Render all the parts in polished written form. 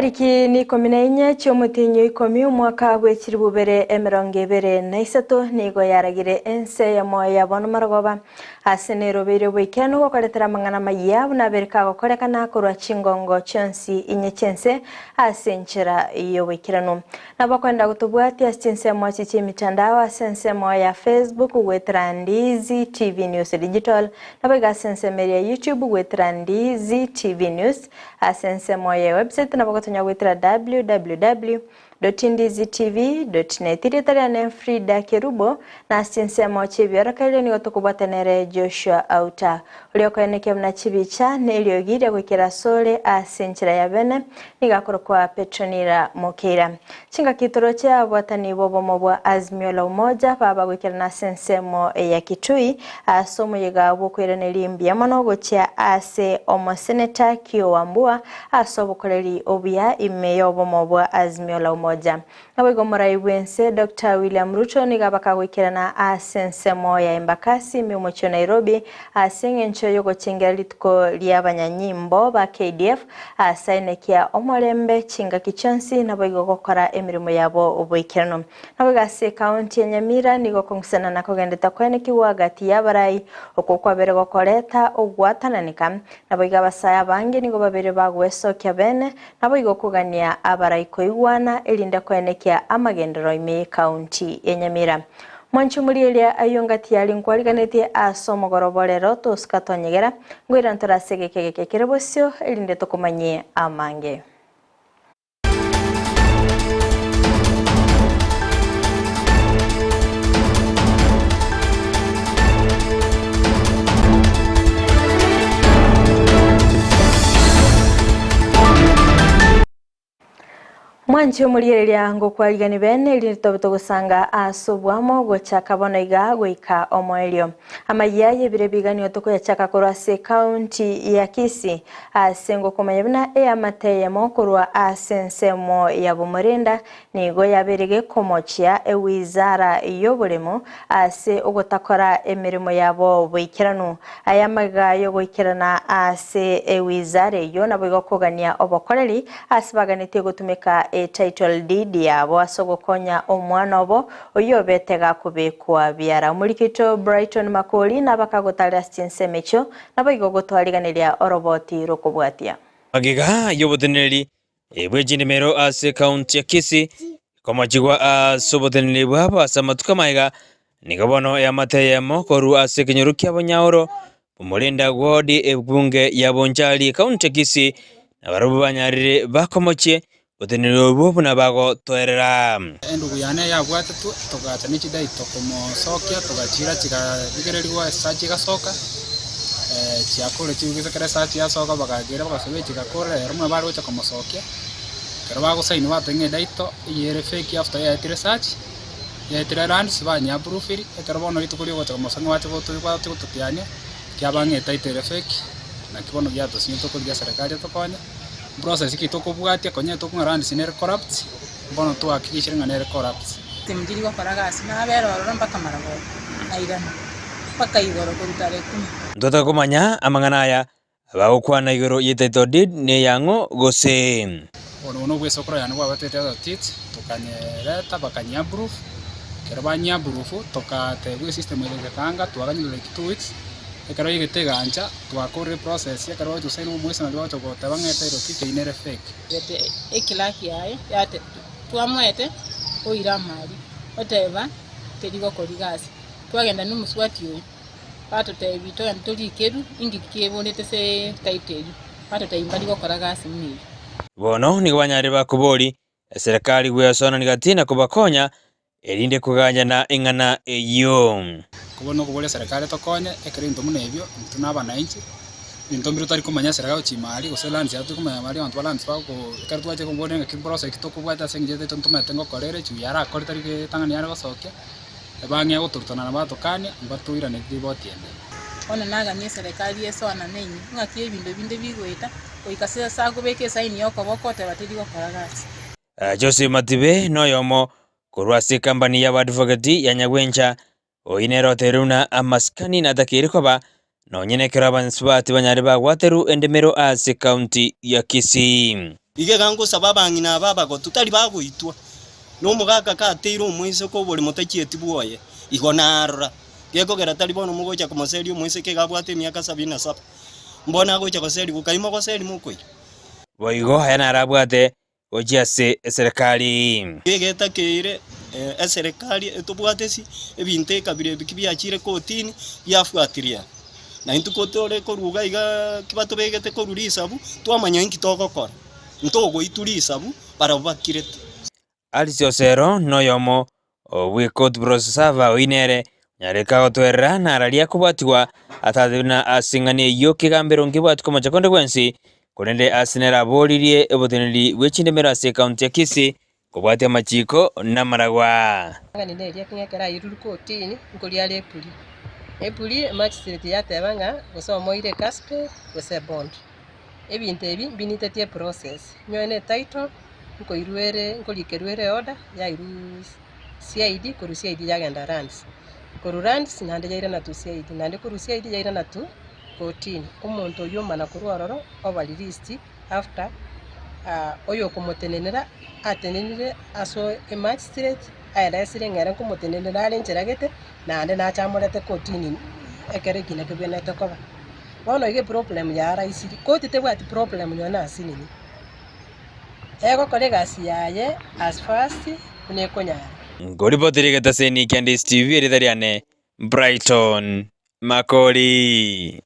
Chitariki n'ikomi na inye chi'omotienyi o ikomi omwaka bwe chilifu bibere emerongo ebere na isato nigo yaragire ense eyemo ya bono marogoba ase nerobeire oboikeranu gokoretera amang'ana amayia buna abere kagokorekana korwa chingongo chionsi inye chi'ense ase enchera y'oboikeranu. Nabo okoenda gotobwatia ase chinsemo echi chi'emitandao ase ensemo ya Facebook goetera Ndizi TV News Digital, naboigo ase ensemo eria ya YouTube goetera Ndizi TV News, ase ensemo ye website nabo ogotonya goetera www.ndizitv.net. Erieta riane Frida Kerubo, na ase chinsemo chi'ebiorokererio nigo tokobwata nere Joshua Auta, oria okoenekia buna chibicha na eriogi ria goikera asore ase enchera ya bene, nigo akorokwa Petronila Mokeira. Chingaki toroche ababwatani b'obomo bwa Azimio la Umoja baba goikerana ase ensemo ya Kitui ase omoyega bw'okoiraneria mbuya mono gochia ase omoseneta Kio Wambua ase obokoreri obuya ime y'obomo bwa Azimio la Umoja. Naboigo omorai bw'ense Doctor William Ruto nigo abakagoikerana ase ensemo ya Embakasi ime omochie o Nairobi ase eng'encho y'ogochengera rituko ri'abanyanyimbo ba KDF ase ainekia omorembe chingaki chionsi naboigo gokora emeremo yabo oboikeranu. Naboigo ase ekaunti ya Nyamira nigo okong'usanana kogendete koenekigwa gati y'abarai okwo kwabere gokoreta ogwatananeka. Naboigo abasae abange nigo babere bagwesokia bene Naboigo kogania abarai koigwana, erinde koenekia amagenderero ime y'ekaunti ya Nyamira. Mwanche omorieria ayio ngati yari nkwariganetie ase omogoroba orero tosuka twanyegera, ngoirana tore ase egeka egeke kere bosio, erinde tokomanyie amange. Mwanche omoriereria ngokwarigani bene erinde tobe togosanga ase oboamo gochaka bono iga goika omoerio. Amayia y'ebiro ebiganio tokoyachaka korwa ase ekaunti ya Kisii ase ngokomanya buna eamate eyemo korwa ase ensemo ya Bomorinda Nigo yabeire gekomochia ewizara y'oboremo ase ogotakora emeremo yabo boikeranu. Aya amaiga y'ogoikerana ase ewizara eyio naboigo kogania obokoreri ase baganetie gotumeka etitle deed yabo ase ogokonya omwana obo oyio obete gakobekwa biara. Omoriki oito Brighton Makori nabakagotarera ase chinsemo echio naboigo gotwariganeria oroboti rokobwatia. Magega y'oboteneneri Ebwe chindemero ase ekaunti ya Kisii komochigwa ase oboteneneri bwabo ase amatuko amaiga, nigo bono eamate eyemo korwa ase ekenyoro kia Bonyaoro, Bomorinda ward, ebunge ya Bonchari, ekaunti ya Kisii, nabarabwo banyarire bakomochie oboteneneri obwo buna bagotoerera. Endugu yane yabwatetwe, togacha ne chidaito komosokia, togachiira chikarigererigwa esaa chigasoka, chiakora chigesa ekero esaa chiasoka bagakira bagasoa chigakora ero buna bare gocha komosokia, ekero bagosaini bateba ng'a edaito eyio ere fake after yaetire search, yaetire lands banyeapproviri, ekero bono rituko riogocha komosokia ng'a bache goto bache gototiania, kiaba ng'a etitle ere fake, naki bono giatosinyete tokorigia eserekari etokonye. Process ki tokobwatia konya tokong'a lands nere corrupt, bono twahakikishire ng'a nere corrupt. Timchiri gokora gasi, nabere ororo mpaka maragoba, nairana mpaka igoro korwa tarehe ikomi. Ntotake komanya amang'ana aya abagokwana igoro ye title deed neyang'o gose? Bono buna obwesokoro yane bwabatete title deed, tokanyereta bakanyiapprove, ekero banyiapprove togatebwa esystem eye egekanga twaganyire like 2 weeks, ekero yaigete egancha. Twakorire process ekero ogocha gosaina omweso nario bagocha goteba ng'a etitle deed eyio nere fake. Gete eclerk yaye yate twamoete oira amari oteba teri gokori gasi. Twagenda na omosubati oyo batotebi togende torikerwe inki kebonete ase title eyio, batotebi mbari gokora gasi buna eyio. Bono nigo banyarire bakobori eserekari gwesoanania gati na kobakonya erinde koganyana eng'ana eyio. Kobo nokoboria eserekari etokonye ekero ebinto buna ebio, intwe na abanainchi, ebinto mbire totari komanya eserekari gochia ime aria gose lands yabo tori komanya baria abanto ba lands bagoko ekero twachire koboria ng'aki process ki tokobwata ase eng'encho etaito ntomanyete ngokora ere echwe yarakore tari ritang'ani yare gosokia, ebang'ea gotorutana na batokania mbatoiranetie riboti ende. Bono naganie eserekari esoanane inwe, ng'aki ebinto binde bigoeta, goika ase akobeka esaini y'okoboko oteba teri gokora gasi. Jose Matibe noyomo Korwa ase ekambani y'Abaadvocate ya Nyagwencha, oyio nere oteire buna amasikani natakeire koba nonye nekero abansubati banyare bagwaterwa endemero ase ekaunti ya Kisii. Iga iga ngosaba abang'ina aba abagotu tari bagoitwa, na omogaka kateire omoiseke oborimo tachieti bwoye, igo narora. Gekogera tari bono mogocha komoseria omoiseke iga abwate emiaka sabini na saba, mbono agocha goserigwa kai mogoseria mokoira. Boigo aya narabwate gochia ase eserekari. Egetakeire eserekari etobwate ase ebinto ekabira ebi kibiachire kotini biafuatiria. Na intwe kotore korwa iga iga kibatobegete korwa risabu, twamanya inki togokora, ntogoitwa risabu barabwo bakirete. Alice Osero noyomo obw'Court Brosava oyio nere onyareka gotwerera nararia kobwatigwa atatebire buna ase eng'ana eyio kegambero nkebwati komocha konde gwensi korende ase nere aboririe oboteneneri bwe chindemero ase ekaunti ya Kisii kobwatia amachiko namaragwa. Ng'ani neria ki ng'a ekero airurwe kotini, nkoria are epuri. Epuri emagistrate yateba ng'a gose omoire ecaspe gose ebond. Ebinto ebi mbinitetie eprocess, nyoe na etitle, nkoirwa ere nkorikerwa ere eorder, yairwa CID, korwa CID yagenda lands, korwa lands naende yairana to CID, naende korwa CID yairana to kotini. Omonto oyio omana korwa ororo oba released after oyokomotenenera atenenire ase emagistrate aeresire ng'a ere nkomotenenera are nchera gete, naende nache amorete kotini ekero ekina kebwenerete koba. Bono iga eproblem yaraisire, koti tebwati problem nonya na asinini, egokora egasi yaye as fast buna ekonyara. Nkoripotera egetaseni kia Ndisi TV erieta riane Brighton Makori.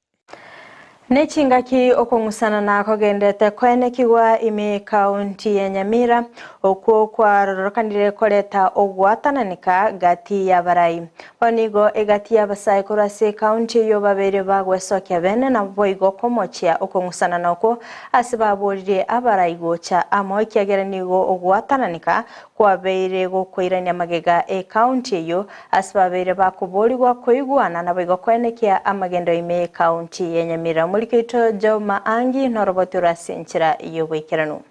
Ne chingaki okong'usanana kogenderete koenekigwa ime ekaunti ya Nyamira, okwo kwarorokanire koreta ogwatananeka gati y'abarai. Bono nigo egati y'abasae korwa ase ekaunti eyio babeire bagwesokia bene naboigo komochia okong'usanana okwo ase baboririe abarai gocha amo ekiagera nigo ogwatananeka kwabeire gokoirania magega ekaunti eyio ase babeire bakoborigwa koigwana naboigo koenekia amagendo ime y'ekaunti ya Nyamira. Omoriki oito Job Maangi noroboti ore ase enchera y'oboikeranu.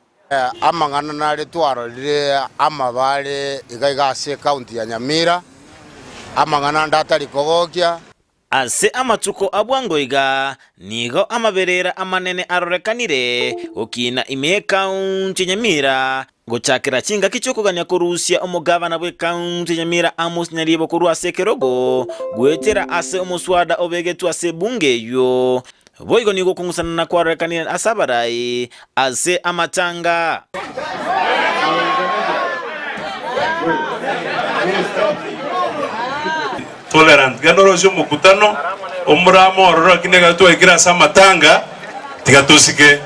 Amang'ana nare twarorire amabare iga iga ase ekaunti ya Nyamira, amang'ana ande atari kogokia. Ase amatuko a bwango iga nigo amaberera amanene arorekanire gokiina ime y'ekaunti ya Nyamira, gochakera chingaki chi'okogania korusia omogabana bw'ekaunti ya Nyamira Amos Nyaribo korwa ase ekerogo goetera ase omoswada obegetwe ase ebunge eyio. Boigo nigo okong'usanana kwarorekanire ase abarai ase amatanga. Tolerant. Genda orosie omokutano omorama ororo lakini ekero twaikire ase amatanga tiga tosike.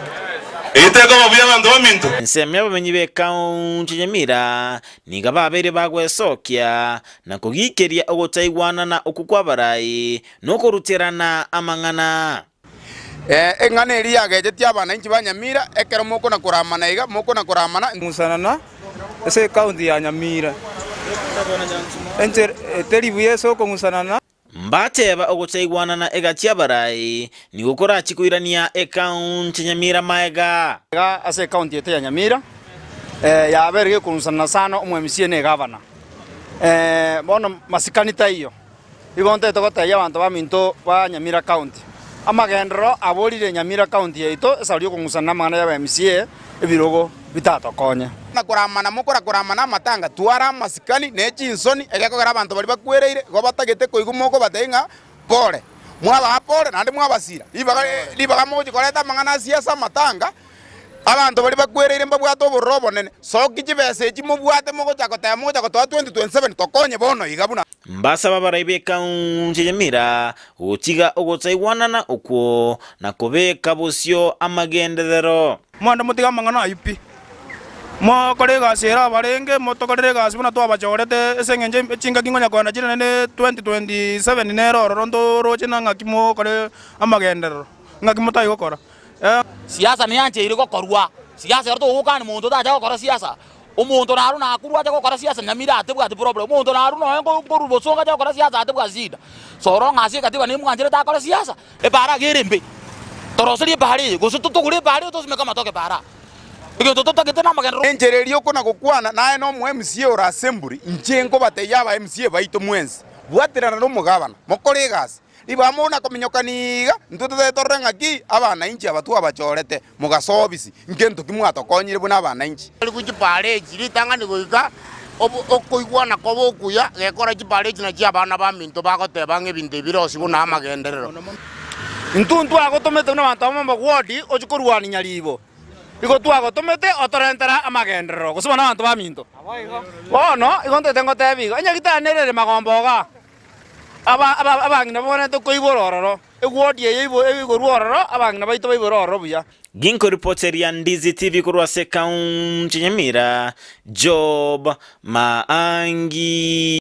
Eyio tekoba buya abanto baminto? Ensemo y'abamenyi b'ekaunti ya Nyamira nigo babeire bagwesokia na kogikeria ogotaigwanana okwo kw'abarai Nokoruterana amang'ana. Eng'ana eria yagechetie abananchi ba Nyamira, ekero mokona koramana iga, mokona koramana. Ng'usanana ase ekaunti ya Nyamira. Enchera eteri buya ase okong'usanana. Mbateba ogotaigwanana egati y'abarai nigo korachie koirania ekaunti ya Nyamira maega. Iga ase ekaunti yaito ya Nyamira, yabeire gekong'usanana sana omo MCA na egavana. Bono masikani taiyo. Igo ntagete gotebia abanto baminto ba Nyamira County, amagenderero aborire Nyamira County yaito esaro y'okong'usana namang'ana y'aba MCA ebirogo bitatokonye. Na koramana mokora koramana amatanga, twara amasikani ne chinsoni, egekogera abanto baria bakwereire igo batagete koigwa mokobatebia ng'a pore. Mwabaa pore naende mwabasira ribaga ribaga mogochia koreta amang'ana asia ase amatanga. Abanto baria bakwereire mbabwate obororo obonene. Sokia chibesa echi mobwate mogocha goteba mogocha gotoa 2027 tokonye bono iga buna. Mbasaba abarai b'ekaunti ya Nyamira gotiga ogotaigwanana okwo na kobeka bosio amagenderero. Mwende motige amang'ana ayio pi. Mokore egasi ere abarenge, motokorere egasi buna twabachorete ase engencho chingaki nkonya kogenda chire naende 2027 nere ororo ntoroche na ng'aki mokore amagenderero, ng'aki motai gokora. Siasa neyancheire gokorwa, siasa ero togokania monto tacha gokora siasa, omonto narwo nakorwa ache gokora siasa nyamira atebwati problem, omonto narwo nonya nkorwa bosongo ache gokora siasa atebwati shida. So long as ekatiba nemwancherete akore siasa, ebara iga ere embe, toroserie ebara eye gose totogore ebara eye tosimeke amatoke ebara. Egento totagete namagenderero. Enchera eria okona-gokwana naye nomo MCA ore assembly, inche nkobatebia aba MCA baito mwensi, bwaterana nomogabana, mokore egasi. Ribaga mona kominyokania iga, intwe totebe torore ng'aki abanainchi aba twabachorete mogasoa obisi, nkento ki mwatokonyire buna abanainchi? Riku chipara echi ritang'ani goika okoigwana kobe okuya, gekora chipara echi nachio abana baminto bagoteba ng'a ebinto ebi bire ose buna amagenderero. Intwe ntwagotomete buna abanto abamo b'omogwodi ochie korwania nyaribo. Igo twagotomete otorentere amagenderero gose bono abanto baminto. Bono igo ntagete ngotebie iga, onye gitari nere ere magomba igaa, aba aba abang'ina babwenerete koibora ororo, egwodi eye ibo eigorwe ororo, abang'ina baito baibore ororo buya. Ginkoripoteria Ndizi TV korwa ase ekaunti ya Nyamira, Job Maangi.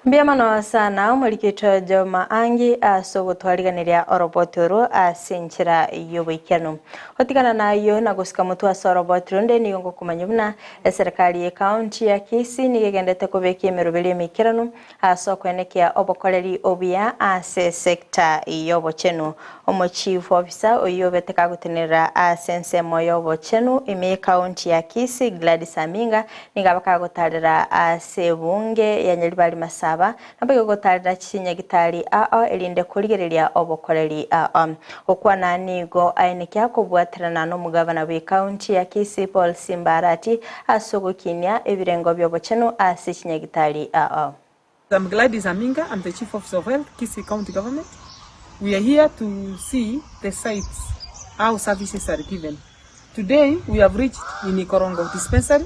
Mbuya mono sana omorikito Joma Angi ase ogotwariganeria oroboti oro ase enchera y'oboikeranu. Gotigana nayio na gosika motwe ase oroboti ronde nigo ngokomanya buna eserekari ye county ya Kisii nigo egendete kobeka emeroberi emeikeranu ase okoenekia obokoreri obuya ase esecta y'obochenu. Omochief officer oyio obete kagotenerera ase ensemo y'obochenu ime ye county ya Kisii Gladys Aminga Nigo abakagotarera ase ebunge ya Nyaribari Masaba, naboigo gotarera chinyagitari ao erinde korigereria obokoreri ao. Gokwana nigo aenekia kobwaterana nomogavana bw'ecounty ya Kisii Paul Simba Arati ase ogokinia ebirengo bi'obochenu ase chinyagitari ao. I'm Gladys Aminga, I'm the Chief Officer of Health, Kisii County Government. We are here to see the sites, how services are given. Today we have reached in Ikorongo dispensary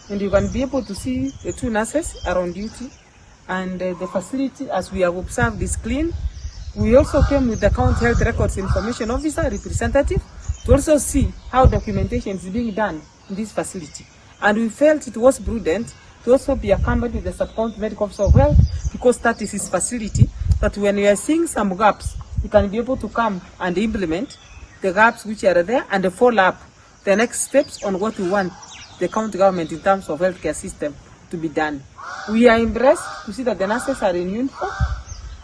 and you can be able to see the two nurses are on duty and uh, the facility as we have observed is clean. We also came with the County Health Records Information Officer representative to also see how documentation is being done in this facility. And we felt it was prudent to also be accompanied with the sub-county medical officer of health because that is his facility, that when we are seeing some gaps, we can be able to come and implement the gaps which are there and follow up the next steps on what we want the county government in terms of healthcare system to be done. We are impressed to see that the nurses are in uniform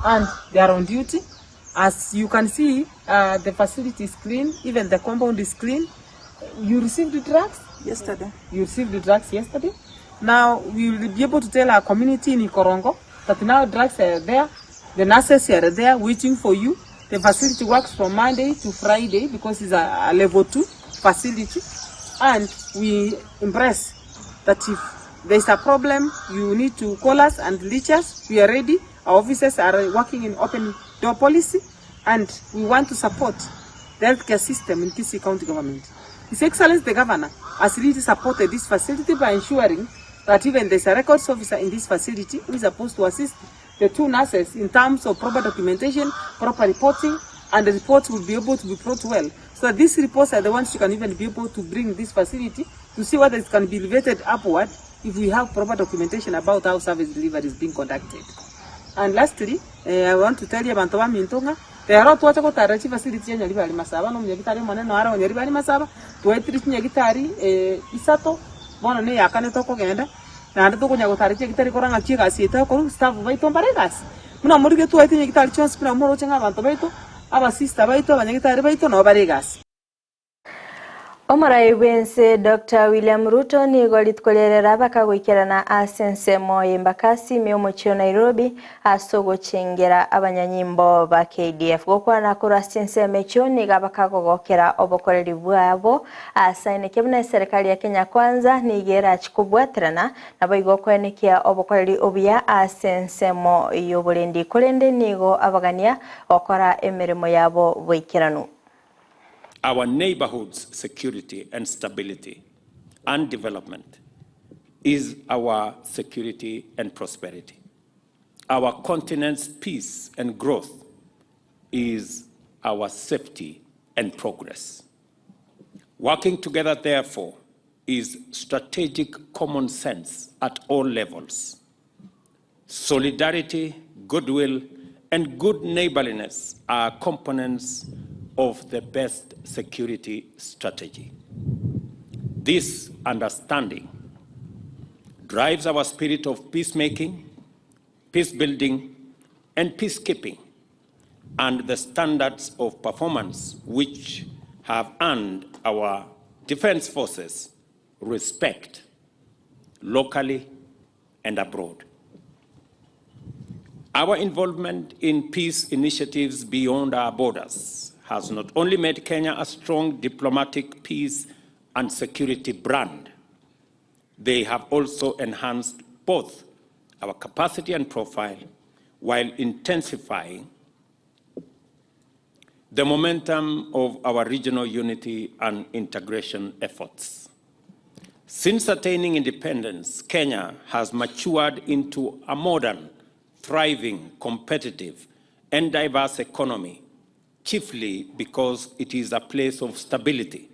and they are on duty. As you can see, uh, the facility is clean, even the compound is clean. You received the drugs? Yesterday. You received the drugs yesterday. Now we will be able to tell our community in Ikorongo that now drugs are there, the nurses are there waiting for you. The facility works from Monday to Friday because it's a, a level 2 facility. And we impress that if there's a problem, you need to call us and reach us. We are ready. Our offices are working in open door policy and we want to support the healthcare system in Kisii County Government. His Excellency the Governor has really supported this facility by ensuring that even there's a records officer in this facility who is supposed to assist the two nurses in terms of proper documentation, proper reporting, and the reports will be able to be brought well. So that these reports are the ones you can even be able to bring this facility to see whether it can be elevated upward if we have proper documentation about how service delivery is being conducted. And lastly, eh, I want to tell you abanto baminto ng'a rero twacha gotarera chifacility chia Nyaribari Masaba na omonyagitari omonene oare o Nyaribari Masaba, twaetire chinyagitari eh, isato, bono na eya kane tokogenda, naende tokonya gotara chinyagitari korora ng'aki egasi eye tokorwa, staff baito mbare egasi. Buna morige twaete chinyagitari chionsi buna moroche ng'a abanto baito, abasista baito, abanyagitari baito nabo bare egasi. Omorai bw'ense Doctor William Ruto nigo rituko riarera bakagoikerana ase ensemo y'Embakasi ime y'omochie o Nairobi ase ogochengera abanyanyimbo ba KDF. Gokwana korwa ase chinsemo echio nigo bakagogokera obokoreri bwabo ase aineke buna eserekari ya Kenya Kwanza nigo erachi kobwaterana naboigo koenekia obokoreri obuya ase ensemo y'oborendi korende nigo abagania gokora emeremo yabo boikeranu. Our neighborhood's security and stability and development is our security and prosperity. Our continent's peace and growth is our safety and progress. Working together, therefore, is strategic common sense at all levels. Solidarity, goodwill, and good neighborliness are components of the best security strategy. This understanding drives our spirit of peacemaking, peace building, and peacekeeping, and the standards of performance which have earned our defense forces respect locally and abroad. Our involvement in peace initiatives beyond our borders has not only made Kenya a strong diplomatic peace and security brand, they have also enhanced both our capacity and profile while intensifying the momentum of our regional unity and integration efforts. Since attaining independence, Kenya has matured into a modern, thriving, competitive, and diverse economy, chiefly because it is a place of stability,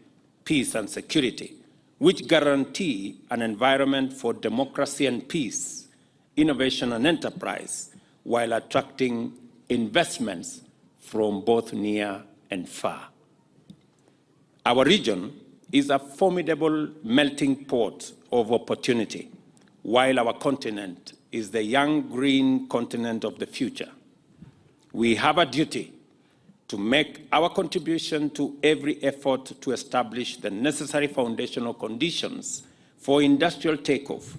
peace, and security, which guarantee an environment for democracy and peace, innovation and enterprise, while attracting investments from both near and far. Our region is a formidable melting pot of opportunity, while our continent is the young green continent of the future. We have a duty to make our contribution to every effort to establish the necessary foundational conditions for industrial takeoff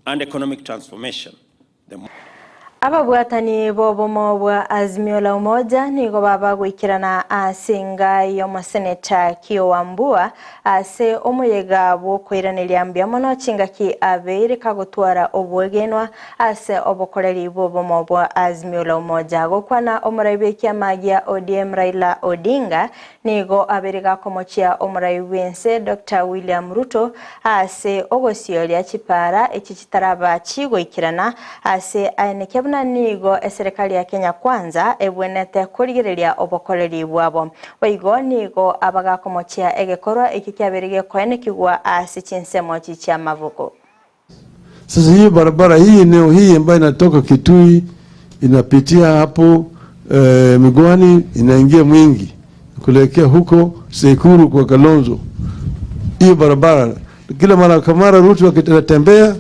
and economic transformation. The Ababwatani b'obomo bwa Azimio la Umoja nigo babagoikerana ase enga y'omoseneta Kio Wambua ase omoyega bw'okoiraneria mbuya mono chingaki abeire kagotwara obwegenwa ase obokoreri bw'obomo bwa Azimio la Umoja. Gokwana omorai bw'ekiama gia ODM Raila Odinga nigo abeire gakomochia omorai bw'ense Dr William Ruto ase ogosioria chipara echi chitaraba chigoikerana ase aenekia buna nigo eserekari ya Kenya Kwanza ebwenete korigereria obokoreri bwabo. Boigo nigo abagakomochia egekorwa eki kiabeire gekoenekigwa ase chinsemo chi'amabuku. Sasa hiyo barabara hii eneo hii ambayo inatoka Kitui inapitia hapo eh, Migwani inaingia Mwingi kuelekea huko Sekuru kwa Kalonzo. Hiyo barabara kila mara kwa mara Ruto akitembea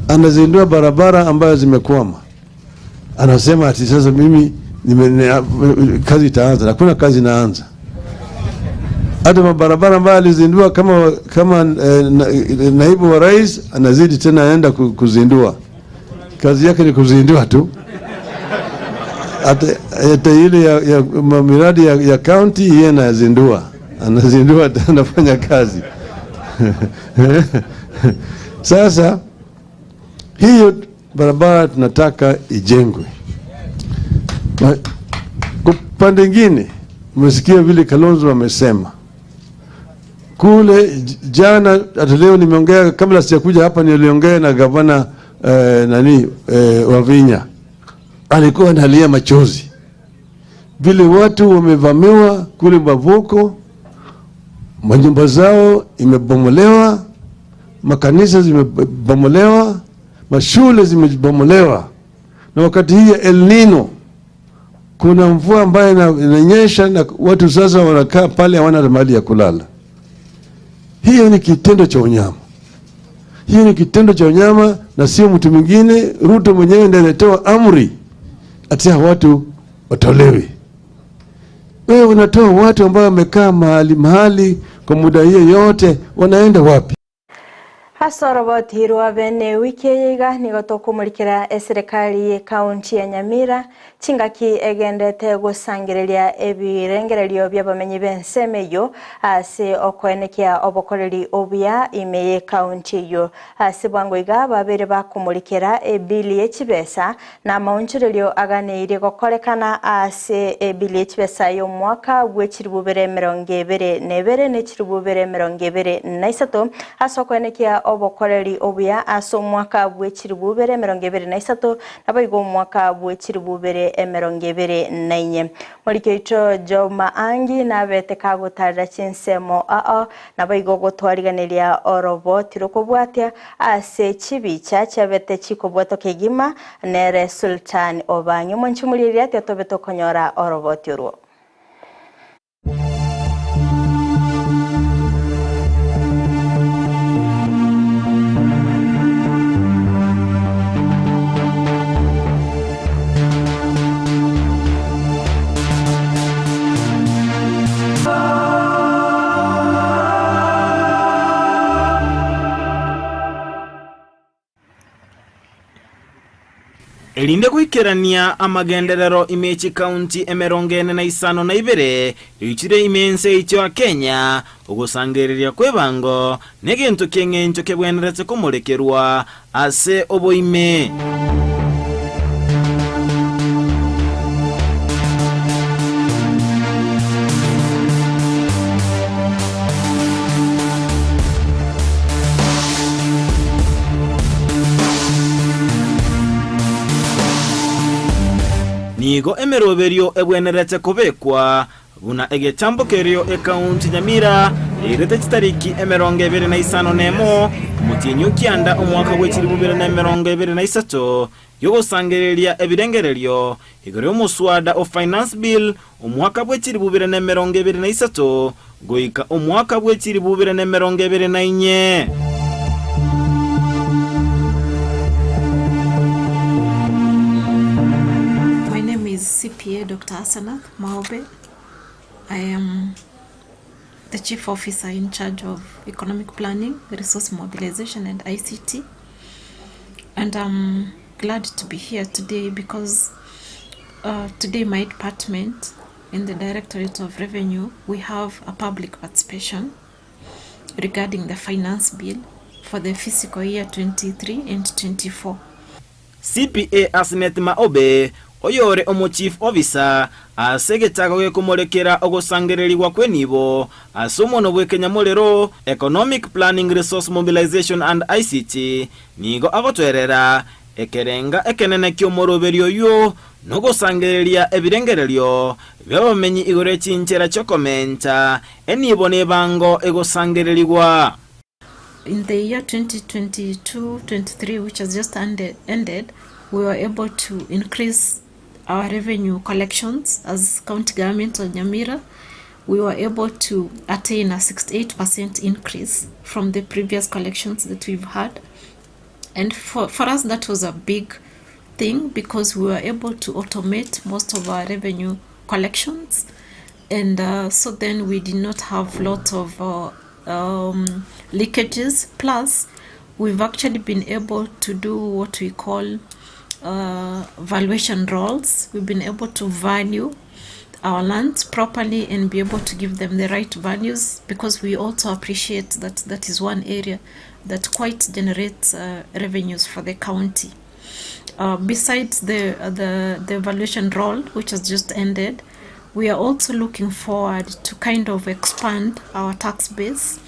anazindua barabara ambayo zimekwama, anasema ati sasa mimi nime, ne, kazi itaanza. Hakuna kazi inaanza hata mabarabara ambayo alizindua kama, kama eh, na, naibu wa rais anazidi tena aenda kuzindua. Kazi yake ni kuzindua tu. Hata hata ile ya, ya miradi ya, ya county yeye anazindua, anazindua anafanya kazi Sasa hiyo barabara tunataka ijengwe. Kwa upande mwingine, umesikia vile Kalonzo amesema kule jana, hata leo nimeongea, kabla sijakuja hapa niliongea na gavana eh, nani eh, Wavinya, alikuwa analia machozi vile watu wamevamiwa kule Mavuko, manyumba zao imebomolewa, makanisa zimebomolewa, mashule zimebomolewa, na wakati hii ya El Nino kuna mvua ambayo inanyesha na watu sasa wanakaa pale hawana mahali ya kulala. Hiyo ni kitendo cha unyama, hiyo ni kitendo cha unyama na sio mtu mwingine. Ruto mwenyewe ndiye alitoa amri ati hao watu watolewe. Wewe unatoa watu ambao wamekaa mahali mahali kwa muda hiyo yote, wanaenda wapi? Ase oroboti rwa bene ewiki eye iga nigo tokomorikera eserekari ye county ya Nyamira chingaki egendete gosangereria ebirengererio bi'abamenyi b'ensemo eyio ase okoenekia obokoreri obuya ime ye county eyio. Ase bwango iga babere bakomorikera ebili ye chibesa na amaonchorerio aganeirie gokorekana ase ebili ye chibesa y'omwaka bwe chiribu bibere emerongo ebere na ebere na echiribu bibere emerongo ebere na isato ase okoenekia obokoreri obuya ase omwaka bwe chiribu bibere emerongo ebere na isato naboigo omwaka bwe chiribu bibere emerongo ebere na inye. Morikio oito Job Maangi nabete kagotarera chinsemo aa naboigo gotwariganeria oroboti rokobwatia ase chibicha chiabete chikobwato kegima nere Sultan Obang'i. Omonche omorieria tiatobe tokonyora oroboti orwo. Erinde goikerania amagenderero ime ye chikaunti 42 eichire ime y'ense yaito ya Kenya, ogosangereria kw'ebango negento ki'eng'encho kebwenerete komorekerwa ase oboime. Nigo emeroberio ebwenerete kobekwa buna egetambo kerio ekaunti Nyamira eirete chitariki 25 omotienyi o kianda omwaka bwe chilifu bibere na 23 y'ogosangereria ebirengererio igoro y'omoswada o Finance Bill omwaka bwe chilifu bibere na 23 goika omwaka bwe chilifu bibere na 24. My name is CPA Dr. Asenath Maobe. I am the Chief Officer in charge of Economic Planning, Resource Mobilization and ICT. And I'm glad to be here today because uh, today my department in the Directorate of Revenue, we have a public participation regarding the finance bill for the fiscal year 23 and 24. CPA Asenath Maobe, oyore omo-chief officer ase egetago gekomorekera ogosangererigwa kw'enibo ase omono bw'ekenyamorero, Economic Planning Resource Mobilization and ICT, nigo agotwerera ekerenga ekenene ki'omoroberio oyio nogosangereria ebirengererio bi'abamenyi igoro y'echinchera chi'okomenta enibo n'ebango egosangererigwa. In the year 2022-23, which has just ended, we were able to increase our revenue collections as county government of Nyamira. We were able to attain a 68% increase from the previous collections that we've had. And for us, that was a big thing because we were able to automate most of our revenue collections. And so then we did not have lot of leakages. Plus, we've actually been able to do what we call valuation rolls. We've been able to value our lands properly and be able to give them the right values, because we also appreciate that that is one area that quite generates revenues for the county. Besides the valuation roll, which has just ended, we are also looking forward to kind of expand our tax base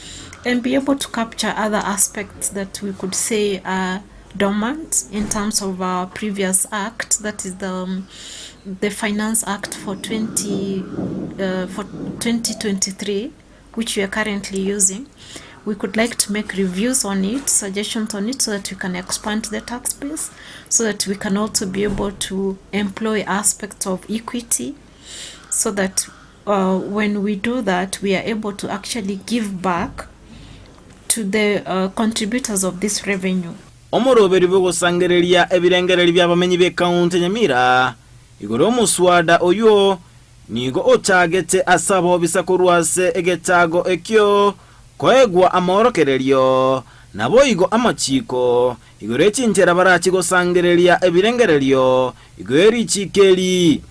and be able to capture other aspects that we could say are dormant in terms of our previous act, that is the Finance Act for 2023, which we are currently using. We could like to make reviews on it, suggestions on it, so that we can expand the tax base, so that we can also be able to employ aspects of equity, so that when we do that, we are able to actually give back to the contributors of this revenue. Omoroberi bw'ogosangereria ebirengererio bi'abamenyi b'ekaunti ya Nyamira igoro y'omoswada oywo nigo ochagete ase abobisa korwa ase egetago ekio koegwa amorokererio naboigo amachiko igoro echinchera barachi gosangereria ebirengererio igoro erichikeri.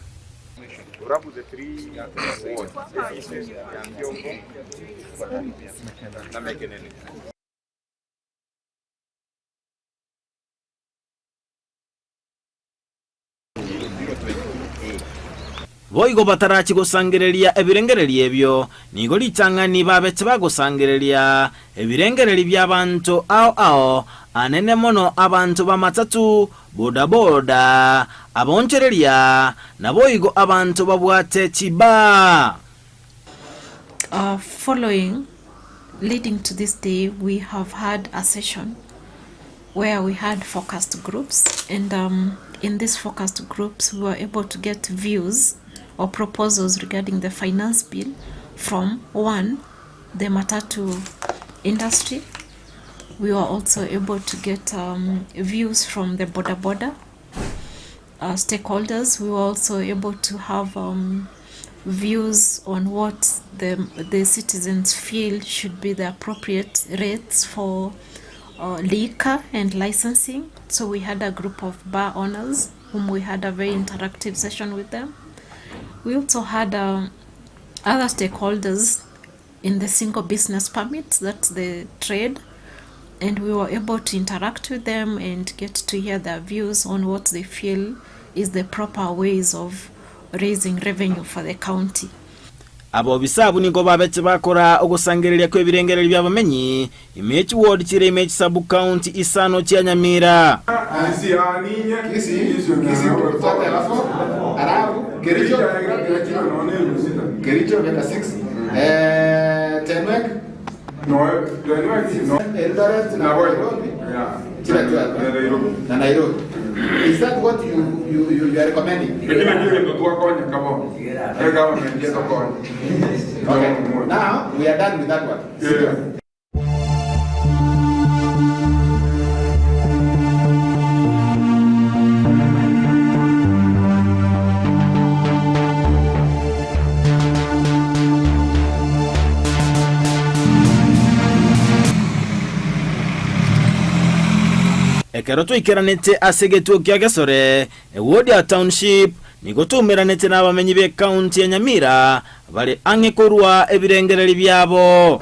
Boigo batarachi gosangereria ebirengererio ebio nigo ritang'ani babete bagosangereria ebirengereri bi'abanto ao ao anene mono abanto ba matatu bodaboda abonchereria naboigo abanto babwate chiba. Following, leading to this day, we have had a session where we had focused groups, and in these focused groups, we were able to get views or proposals regarding the finance bill from one, the matatu industry. We were also able to get views from the boda boda stakeholders. We were also able to have views on what the citizens feel should be the appropriate rates for liquor and licensing. So we had a group of bar owners. whom we had a very interactive session with them. We also had other stakeholders in the single business permit, that's the trade, and we were able to interact with them and get to hear their views on what they feel is the proper ways of raising revenue for the county. Abobisa abwo nigo babeche bakora ogosangereria kw'ebirengererio bi'abamenyi ime ye chiward chire ime ye chisabu-county isano chia Nyamira. Ekero twaikeranete ase egetuo kia Gesore, ewodi ya Township, nigo twaumeranete nabamenyi b'ecounty ya Nyamira bare ang'e korua ebirengererio biabo.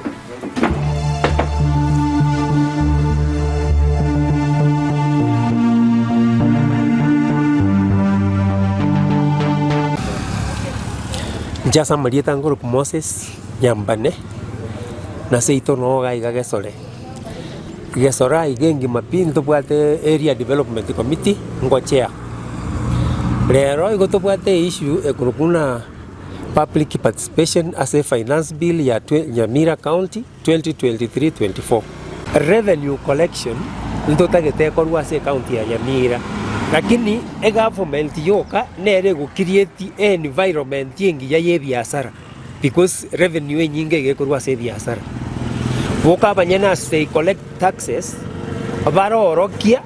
Inche ase amarieta nkorokwa Moses Nyambane, na seito noo iga iga Gesore. Gesore aiga engima pi ntobwate area development committee ngochea. Rero igo tobwate eissue ekorokwa buna public participation ase efinance bill ya Nyamira county 2023-24. Revenue collection ntotagete ekorwe ase ecounty ya Nyamira lakini egovernment yoka nere ego create environment engiya ya ebiasara because revenue enyinge iga ekorwa ase ebiasara. Boka abanyene as they collect taxes barorokia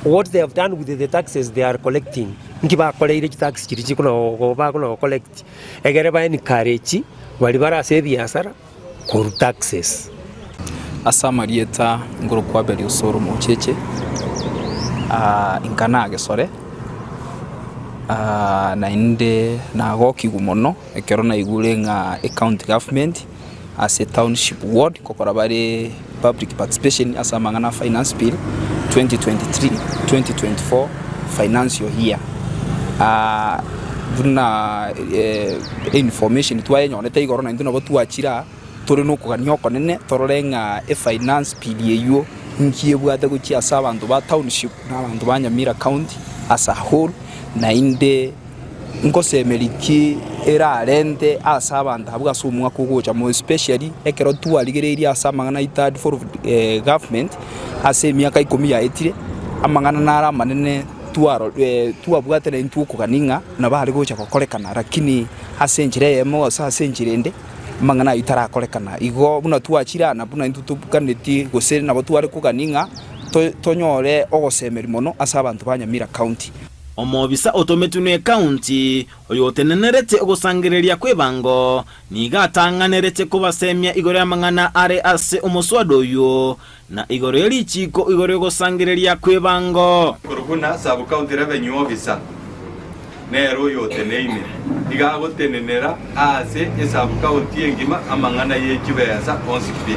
what they have done with the taxes they are collecting, nki bakoreire chitax chiria chikona bakona go collect egere ba encourage baria bare ase ebiasara korwa taxes. Ase amarieta ngorokwa Abeli Osoro Mocheche, inka nagesore, naende nagokigwa mono ekero naigure ng'a ecounty government ase township ward ngokora bare public participation ase amang'ana a finance bill 2023 2024 financial year. Buna information twayenyorete igoro naintwe nabo twachire aa tore nokogania okonene torore ng'a efinance bill eywo nki ebwate gochia ase abanto ba township na abanto ba Nyamira county as a whole naende Ngosemeria ki erarente ase abanto abwo ase omwaka ogocha more especially ekero twarigereirie ase amang'ana a third fourth government ase emiaka ikomi yaetire, amang'ana naro amanene twaro twabwate naintwe twokogania ng'a nabo are gocha gokorekana lakini ase enchera eyemo gose ase enchera ende, amang'ana ayio tarakorekana. Igo buna twachire aa na buna intwe toganetie gose nabo tware kogania ng'a tonyore ogosemeria mono ase abanto ba Nyamira County. Omobisa otometwe n'ekaunti, oyotenenerete ogosangereria kw'ebango, nigo atang'anerete kobasemia igoro y'amang'ana are ase omoswada oyio, na igoro ye richiiko igoro y'ogosangereria kw'ebango. Korwa buna Sub-County Revenue Officer nere oyoteneine, nigo agotenenera aase esub-county engima amang'ana ye chibesa onsi pi.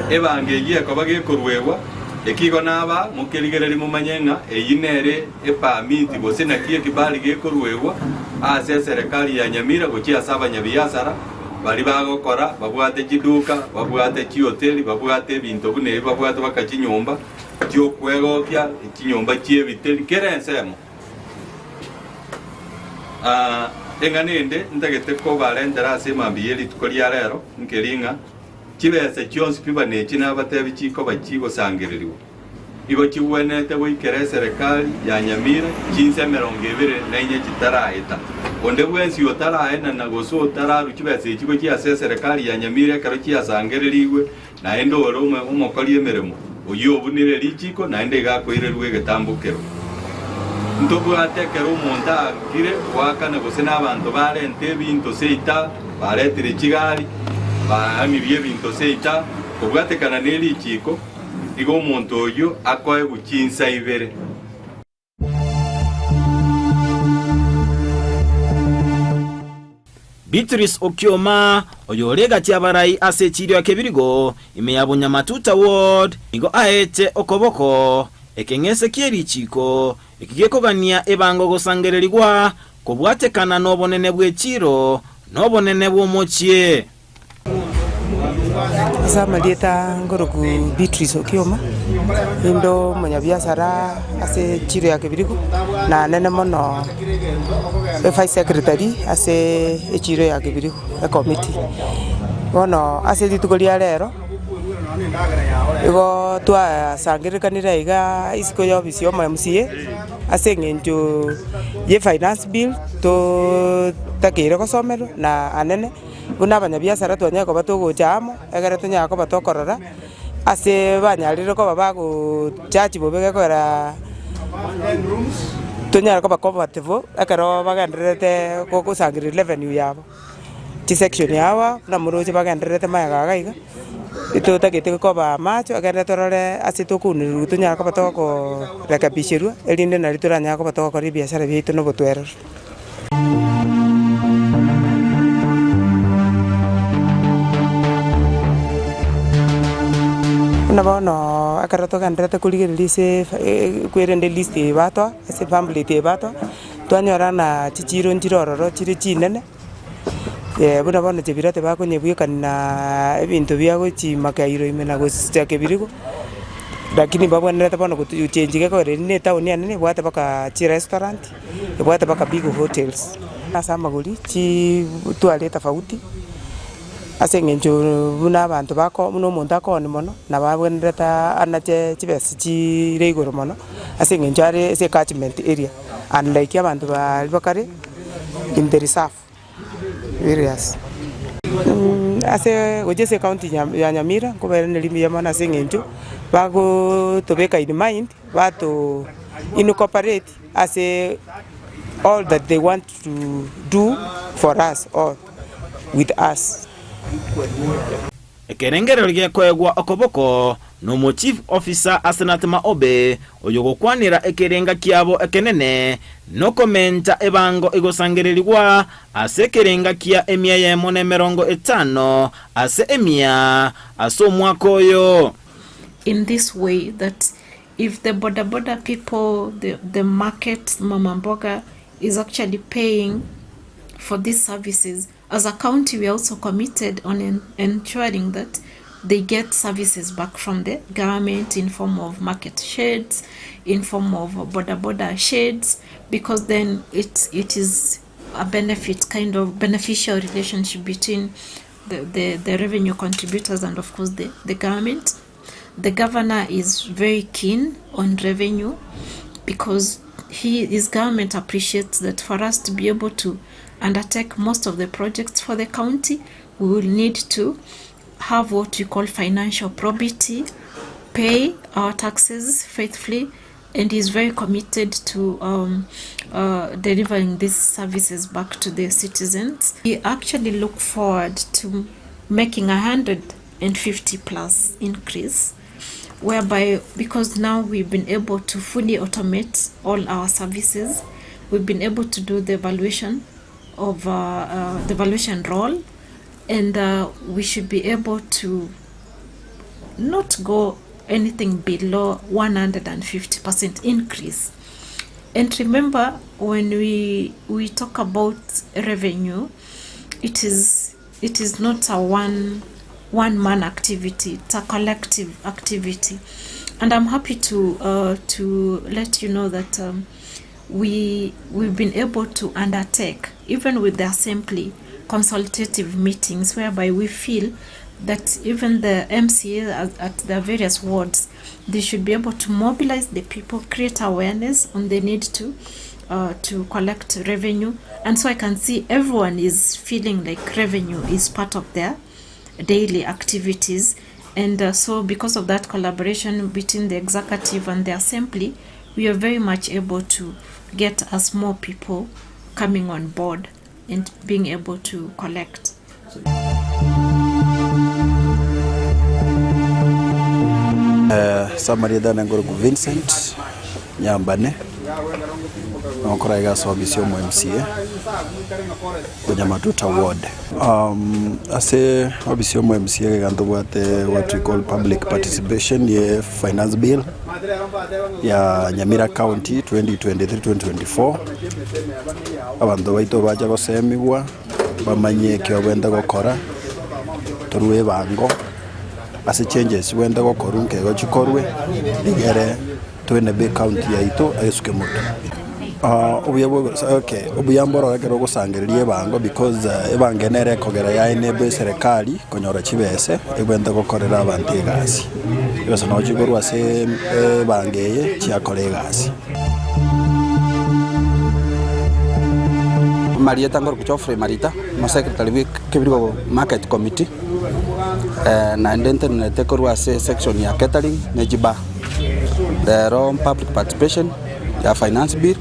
Ebango eyio ekoba gekoruegwa. Ekigo naba mokerigereria momanye ng'a eyio nere epermit gose naki ekibali gekoruegwa ase eserekari ya Nyamira gochia ase abanyabiasara baria bagokora babwate chiduka, babwate chihoteli, babwate ebinto buna ebi babwate baka chinyomba chiokwegokia, chinyomba chiebiteri, kera ensemo. Eng'ana ende ntagete kobarentera ase emambia ye rituko ria rero nkeri ng'a Chibesa chionsi pi banechi nabatebi chikoba chigosangererigwa, igo chigwenerete goikera eserekari ya Nyamira chinsa 24 chitaraeta. Onde bwensi otaraenana gose otararwa chibesa echi gochia ase eserekari ya Nyamira ekero chiasangererigwe, naende ore omokori emeremo, oyio obunire richiko naende iga akoirerwa egetambokero. Ntobwate ekero omonto aakire goakana gose nabanto barente ebinto seita, baretire chigari, baamirie ebinto seita, kobwatekana ne richiiko, igo omonto oyio akoegwa chinsa ibere. Beatrice Okioma, oyore egati y'abarai ase echiiro ya Kebirigo, ime ya Bunyamatuta Ward, nigo aete okoboko ekeng'ese kie richiiko eki gekogania ebango gosangererigwa kobwatekana nobonene bw'echiiro na obonene bw'omochie. Ase amarieta nkoroku Beatrice Okioma, ninde omonyabiasara ase echiro ya Kebirigo, na nene mono evice secretary ase echiro ya Kebirigo ecommittee. Bono ase rituko ria rero, igo twasangererekanire aiga isiko ya ofisi ya omo MCA, ase eng'encho ye finance bill totakeire gosomerwa na anene. Buna abanyabiasara twanyare koba togocha amo, ekero tonyare koba tokorora ase banyarire koba bagochachi bobe gekogera tonyare koba comfortable ekero bagendererete gosangereria revenue yabo. Chisection aba buna moroche bagendererete magega iga iga, etotagete koba amacho ekere torore ase tokounererwa tonyare koba tokorekebisherwa erinde nario toranyare koba togokora ebiasara biaito na obotwerero. Buna bono ekero togendererete korigereria ase kwerende list eye batoa ase pamphlet eye batoa, twanyora ng'a chichiro nchire ororo chire chinene, buna bono chebirate bakonyebwekania na ebinto bia gochimaka iro ime na gochaka ebirigo. Lakini mbabwenerete bono gochengi gekogera eri ne etown enene ebwate mpaka chirestaurant, ebwate mpaka big hotels. Ase amagori chitware etofauti, ase eng'encho buna abanto bako buna omonto akooni mono, nabo abwenerete anache chibesa chire igoro mono, ase eng'encho are ase ecatchment area, unlike abanto baria bakare in the reserve. Areas. Ase gochia ase ecounty ya Nyamira nkobairaneria mbuya mono ase eng'encho bagotobeka in mind bato incorporate ase all that they want to do for us or with us. Ekerengererio gekoegwa okoboko nomo-chief officer Asenath Maobe, oyogokwanera ekerenga kiabo ekenene, nokomenta ebango egosangererigwa ase ekerenga kia emia eyemo na emerongo etano ase emia ase omwaka oyo. In this way that if the boda boda people, the, the market, mama mboga is actually paying for these services, As a county we are also committed on ensuring that they get services back from the government in form of market sheds, in form of boda boda sheds, because then it, it is a benefit, kind of beneficial relationship between the, the, the revenue contributors and of course the, the government. The governor is very keen on revenue because he, his government appreciates that for us to be able to undertake most of the projects for the county, we will need to have what we call financial probity, pay our taxes faithfully, and he's very committed to um, uh, delivering these services back to the citizens. We actually look forward to making 150 plus increase whereby because now we've been able to fully automate all our services, we've been able to do the evaluation of uh, uh, the evaluation role, and uh, we should be able to not go anything below 150% increase. And remember, when we we talk about revenue, it is it is not a one one man activity it's a collective activity and i'm happy to uh, to let you know that um, we we've been able to undertake even with the assembly consultative meetings whereby we feel that even the MCA at, at the various wards they should be able to mobilize the people create awareness on the need to uh, to collect revenue and so I can see everyone is feeling like revenue is part of their daily activities and uh, so because of that collaboration between the executive and the assembly we are very much able to get us more people coming on board and being able to collect. Ase amarieta ane nkorokwa Vincent Nyambane, nokora iga ase ofisi ya omo MCA. Bonyamatuta ward. Ase ofisi ya omo MCA iga ntobwate what we call public participation ye finance bill ya Nyamira county 2023-2024, abanto baito bacha gosemigwa bamanye eki babwenerete gokora, torwe ebango ase changes chibwenerete gokorwa nkeigo chikorwe, rigere toenebe ecounty yaito esuke motwe. Obuya bwa okay, obuya mbororo ekero ogosangereria ebango because ebango eye nere ekogera yaenebwa eserekari konyora chibese ebwenerete gokorera abanto egasi. Chibesa nabo chikorwa ase ebango eye chiakora egasi. Amarieta ngorokwa Geoffrey Marita, omosecretary bwe Kebirigo Market Committee, naende ntenerete korwa ase esection ya catering ne chibar. Rero public participation ya finance bill,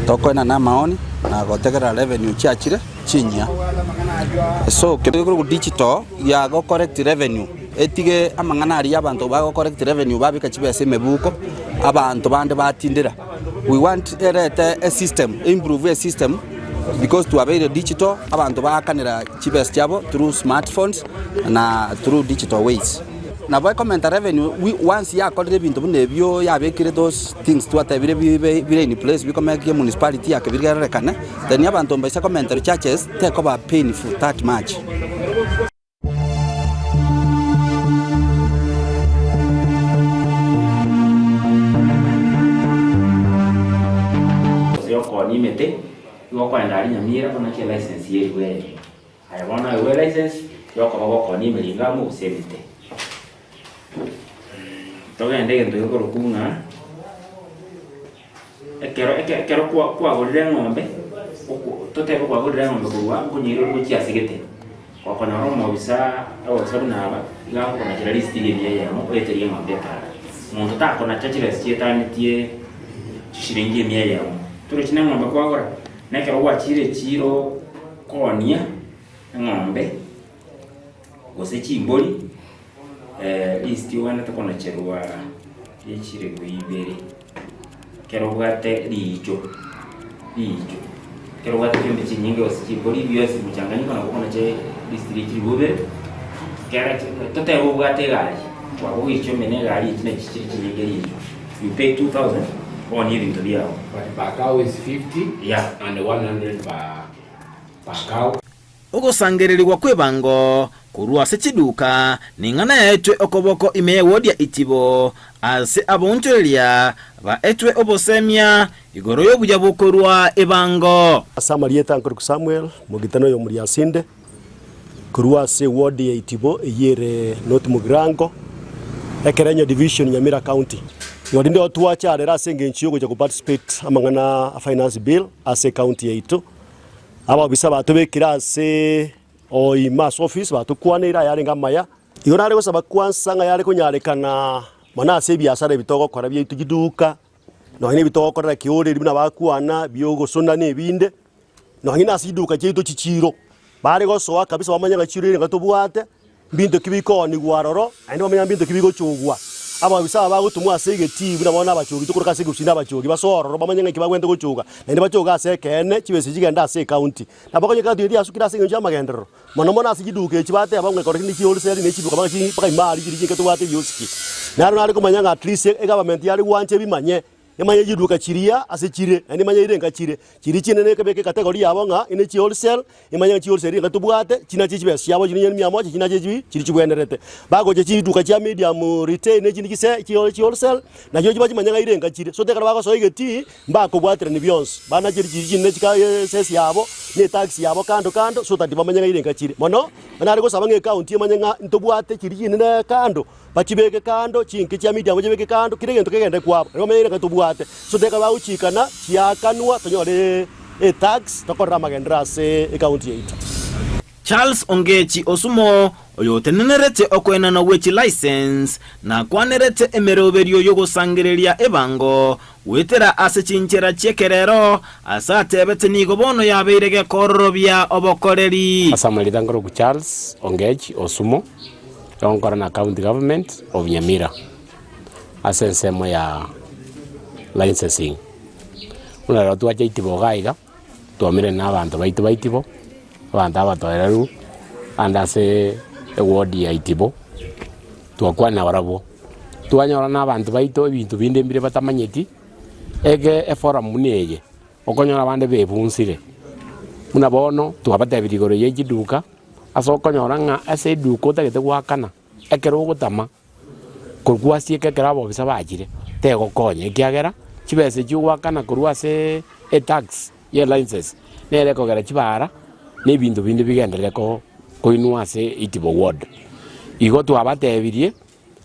tokoenana amaoni na gotegerera revenue chiachire chinyia. So kere digital ya go collect revenue, etige amang'ana aria abanto bago collect revenue babeka chibesa emebuko, abanto bande batindera. We want erete esystem, eimprove esystem because twabeire digital, abanto baakanera chibesa chiabo through smartphones na through digital ways. Nabo ekomenta revenue once yakorire ebinto buna ebio yabekire those things twatebire bibe bire in place bikomeke municipality yake bigererekane, then abanto mbaise komentera charges tekoba painful that much. Gose okooni emete, igo okoenda aria Nyamira onache elicense ya erigwere. Aye bono oegwe elicense yokoba gokoonia emeringo amo gose emete. Togende egento gekorokwa ng'a ekero eke ekero kwa kwagorire eng'ombe, oko totebe kwagorire eng'ombe korwa nkonyeire ore gochia ase gete, gokonyora omobisa ababisa buna aba, iga agokonachera risiti ria emia eyemo oeterie eng'ombe epara. Monto takonacha chibesa chietanetie chishiringi emia eyemo, torochi na eng'ombe kwagora, na ekero gwachire echiro koonia eng'ombe, gose chimbori, risiti ogwenerete konacherwa rie chilifu ibere, ekero obwate riicho riicho, ekero obwate chiombe chinyinge gose chimbori bionsi mchanganyiko nabo okonacha risiti rie chilifu ibere, ekero totebe obwate egari, kwabogoirie chiombe na egari echi nachi chire chinyinge riicho, you pay 2000 oonie ebinto biago. But per cow is 50 Yeah. and 100 per, per cow. Ogosangererigwa kw'ebango korwa ase chiduka ning'ana yaetwe okoboko ime y'ewodi ya Itibo, ase abaonchoreria baetwe obosemia igoro y'obuya bw'okorua ebango. Ase amarieta nkorokwa Samuel, mogitani oyo omoriasinde, korwa ase eward ya Itibo eyio ere North Mugirango, Ekerenyo Division, Nyamira County. Igo rinde otwacharera ase engencho yogocha go participate amang'ana a finance bill ase ecounty yaito. Ababisa batobekire ase oima ase office batokwaneire ayarenge amaya. Igo nare gosaba kwansa ng'a yare konyarekana mono ase ebiasara ebi togokora biaito chiduka, nonya na ebi togokorera kioreri buna bakwana biogosona na ebinde, nonya na ase chiduka chiaito chichiro, bare gosoa kabisa bamanye ng'a chiro ere tobwate, mbinto ki bikoonigwa aroro, naende bamanye ng'a mbinto ki bigochogwa. Ababisa aba bagotomwa ase egetii buna bono abachogi tokoroka ase egusii na abachogi, basoe ororo bamanye ng'a eki bagwenerete gochoga, naende bachoge ase ekeene, chibesa echi chigende ase ecounty. Nabo okonyora ecounty eye yasukire ase eng'encho y'amagenderero, mono mono ase chiduka echi bateba ng'a ekero kende chi'wholesale ne chiduka mpaka chi mpaka ime aria chiria chinke tobwate ebiosiki. Naro nare komanya ng'a at least egovernment yare gwancha ebimanye. Emanye chiduka chiria ase chire, naende emanye ere chire. Chiria chinene ekebeka ecategory yabo ng'a ine chi wholesale, emanye ng'a chi wholesale enga tobwate, chinache chibesa chiabo chiria mia moja chinache chibi chiria chibwenerete. Bagocha chiduka chia medium retail ne echinde chise chi chi wholesale, nachio chibachimanye ng'a ere enga chire. So ekero bagosoa egetii, mbakobwaterania bionsi, banachere chiria chinene chika esesi yabo, na etax yabo kando kando, so that bamanye ng'a ere enga chire. Mono, nare gosaba ng'a ecounty emanye ng'a ntobwate chiria chinene kando. Bachibeke kando, chinke chia Midiani bachibeke kando, kera egento kegende kwabo, nario bamenyire ng'a tobwate. So teka bagochikana, chiakanwa, tonyore etax, tokorere amagenderero ase ecounty yaito. Charles Ongechi Osumo, oyotenenerete okoenanwa gwe chilicense, nakwanerete emeroberio y'ogosangereria ebango goetera ase chinchera chi'ekerero, ase atebete nigo bono yabeire gekororobia obokoreri. Ase amarieta nkorokwa Charles Ongechi Osumo. Egonkora na county government of Nyamira ase ensemo ya licensing. Buna rero twacha itibo iga iga, Twaumerane na abanto baito ba Itibo, abanto abatoereru, ande ase eward ya Itibo, twakwana nabarabwo. Twanyora na abanto baito ebinto binde mbire batamanyeti, ege eforum buna eye, okonyora abande bebunsire. Buna bono, twabatebirie igoro ye chiduka, ase okonyora ng'a ase eduka otagete goakana, ekero ogotama. Korwa gwasieka ekero abobisa bachire, tegokonya ekiagera chibesa echio ogoakana korwa ase etax ye license nere ekogera chibara na ebinto binde bigenderere ko koinwa ase Itibo ward. Igo twabatebirie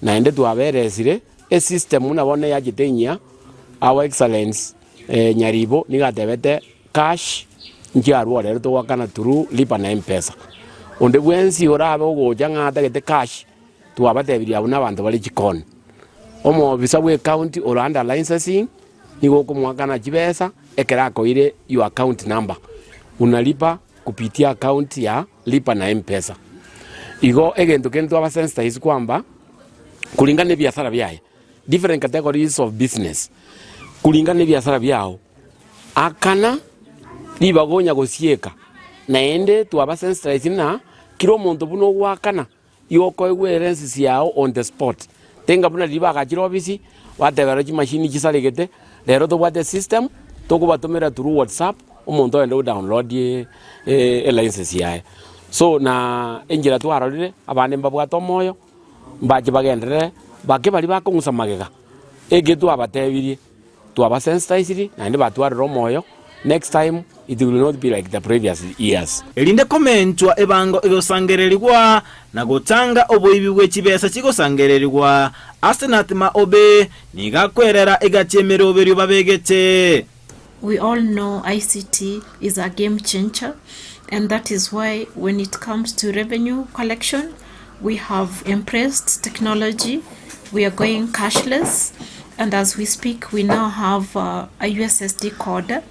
naende twaberesire esystem buna bono eyachete enyia our excellence Nyaribo nigo atebete cash nchiarwo rero togoakana through lipa na mpesa. Onde bwensi orabe ogocha ng'a atagete cash. Twabatebirie abwo nabanto bare chikoni. Omoofisa bw'ecounty ore under licensing nigo okomoakana chibesa ekero akoire your account number. Unalipa kupitia account ya lipa na mpesa. Igo egento kende twabasensitize kwamba kulingana na ebiasara biaye, different categories of business, kulingana na ebiasara biago, akana ribaga onya gosieka naende twabasensitize ng'a kera omonto buna ogoakana. Igo okoegwa erensisi yao on the spot. Tenga buna riria bagachire ofisi, bateba chimashini chisaregete, rero tobwate esystem, tokobatomera through whatsapp, omonto ogende o download elicense yaye. So na enchera twarorire, abande mbabwate omoyo, mbache bagenderere, bake baria bakong'usa magega, eke twabatebirie. Twabasensitized naende batwarire omoyo, next time it will not be like the previous years. Erinde komentwa ebango egosangererigwa, na gotanga oboibi bwe chibesa chigosangererigwa, Asenath Maobe nigo akwerera egati emeroberio babegete. We all know ICT is a game changer and that is why when it comes to revenue collection we have embraced technology, we are going cashless and as we speak we now have uh, a USSD code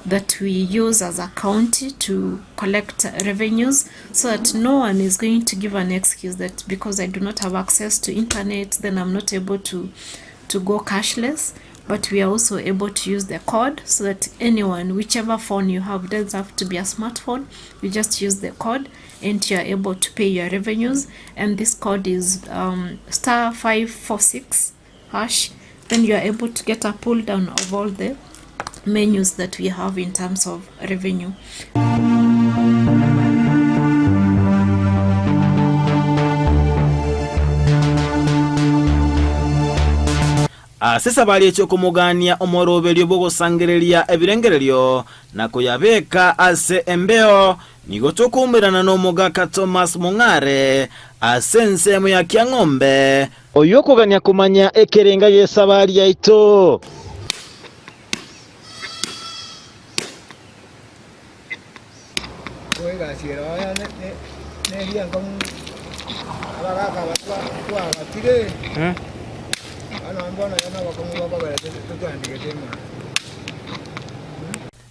that we use as a county to collect revenues so that no one is going to give an excuse that because I do not have access to internet then I'm not able to to go cashless but we are also able to use the code so that anyone whichever phone you have doesn't have to be a smartphone you just use the code and you are able to pay your revenues and this code is um, star 546 hash then you are able to get a pull down of all the menus that we have in terms of revenue. Ase esabari eche okomogania omoroberio bw'ogosangereria ebirengererio na koyabeka ase embeo, nigo tokoumerana nomogaka Thomas Mong'are ase ensemo ya Kiang'ombe. Oyio okogania komanya ekerenga gi'esabari yaito.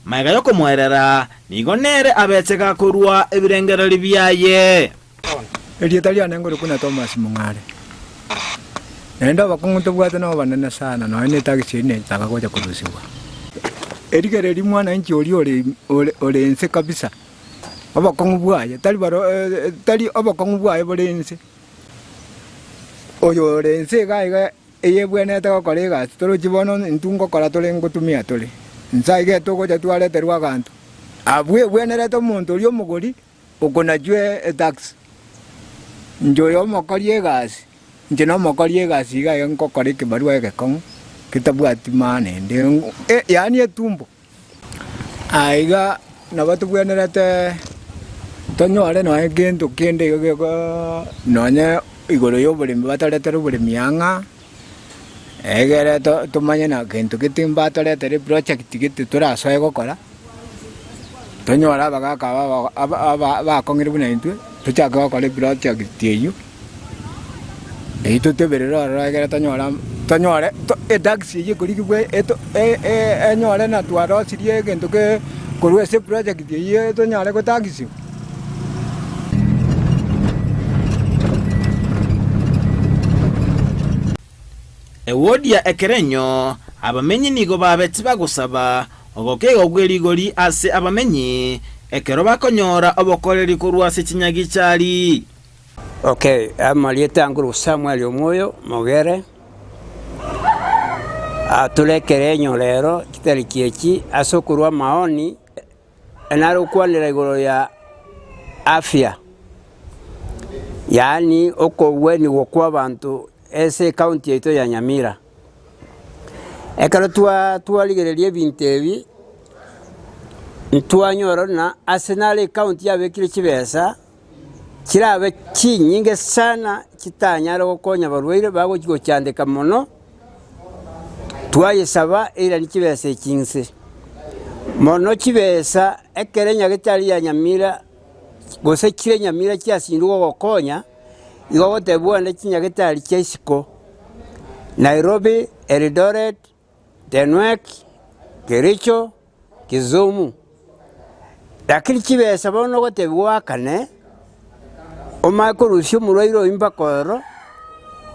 Magega y'okomoerera, nigo nere abete gakorua ebirengererio biaye. Erieta riane ngorokwa na Thomas Mong'are. Naende abakong'u tobwate nabo banene sana nonya ne taxi eria netaka gocha korusigwa. Erigereria mwananchi oria ore ore ore inse kabisa, obokong'u bwaye tari baro tari obokong'u bwaye bore inse. Oyo ore inse iga iga eyebwenerete gokora egasi torochi bono intwe ngokora tore ngotumia tore. Inse iga etogocha twareterwa abanto, abwo ebwenerete omonto oria omogori. Okonachwe etax, inche oyo omokori egasi, inche nomokori egasi iga iga nkokora ekebarua egekong'u getabwati maana ende, yaani etumbo. Aiga nabo tobwenerete tonyore nonye gento kende iga geko nonye igoro ya oboremi batoretere oboremi ang'a, egere tomanye na gento gete mbatoretere eproject gete torasoe gokora. Tonyore abagaka aba abakong'ire buna intwe, tochake gokora eproject eywo, eywo toteberere ororo egere tonyore ama tonyore etaxi eywo ekorigigwa eto enyore na twarosirie egento ke korwa ase eproject eywo tonyare gotaxigwa. Ewodi ya Ekerenyo, abamenyi nigo babete bagosaba. Ogokeiga bwe rigori ase abamenyi ekero bakonyora obokoreri korwa ase chinyagichari. Okay, amarieta ankorokwa Samuel Omwoyo Mogere, tore ekerenyo rero chitariki echi ase okorwa amaoni, nare gokwanera igoro ya afya, yaani okogwenigwa kwa abanto ase ecounty yaito ya Nyamira. Ekero twarigereria ebinto ebi, ntwanyora buna ase nare ecounty yabekire chibesa, chirabe chinyinge sana chitanyare gokonya abarwaire bagochia gochandeka mono, twayesaba eiranie chibesa echi inse. Mono chibesa ekero enyagetari ya Nyamira gose chire Nyamira chiasindwe gogokonya, igo ogotebwa onde chinyagetari chia isiko, Nairobi, Eldoret, Tenwek, Kericho, Kisumu. Lakini chibesa bono ogotebiwa oakane, omanye korusia omorwaire oyio mpaka ororo,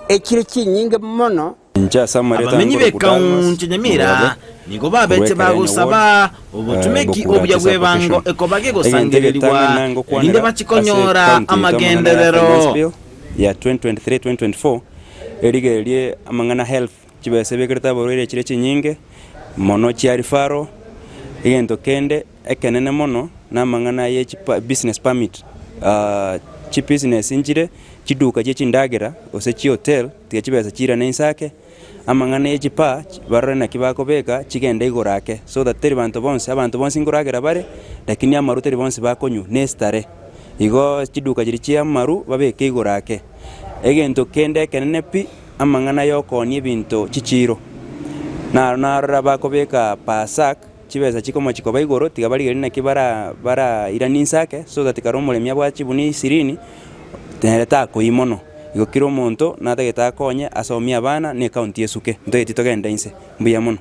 echire chinyinge mono. Inche ase amarieta Abamenyi angore Gudarmas, b'ekaunti ya Nyamira Mugabe, nigo babete korwa Ekerenyo bagosaba Ward, obotumeki Bokura obuya ase bw'ebango application. ekoba Egento gegosangererigwa egetang'ani erinde nangokwanera bachie ase konyora county yaito amang'ana ya amagenderero. Finance Bill ya 2023-2024 erigererie amang'ana health chibesa ebekerete abarwaire chire chinyinge mono chia referral, egento kende ekenene mono na amang'ana ye chipa business permit chibusiness nchire chiduka chie chindagera gose chihotel tiga chibesa chiirane inse ake, amang'ana ye chipaa barore naki bakobeka chigende igoro ake so that teri banto bonsi abanto bonsi nkoragera bare lakini amaru teri bonsi bakonywa ne esitare. Igo chiduka chiria chia amaru babeke igoro ake. Egento kende ekenene pi, amang'ana y'okoonia ebinto chichiiro. Naro narora bakobeka Pasak, chibesa chikomochia koba igoro, tiga barigererie naki bara barairanie inse ake, so that kare omoremi abwate chibuni isirini, nere takoiyia mono. Igo kera omonto natagete akonye asomie abana na ecounty esuke, ntotageti togende inse. Mbuya mono.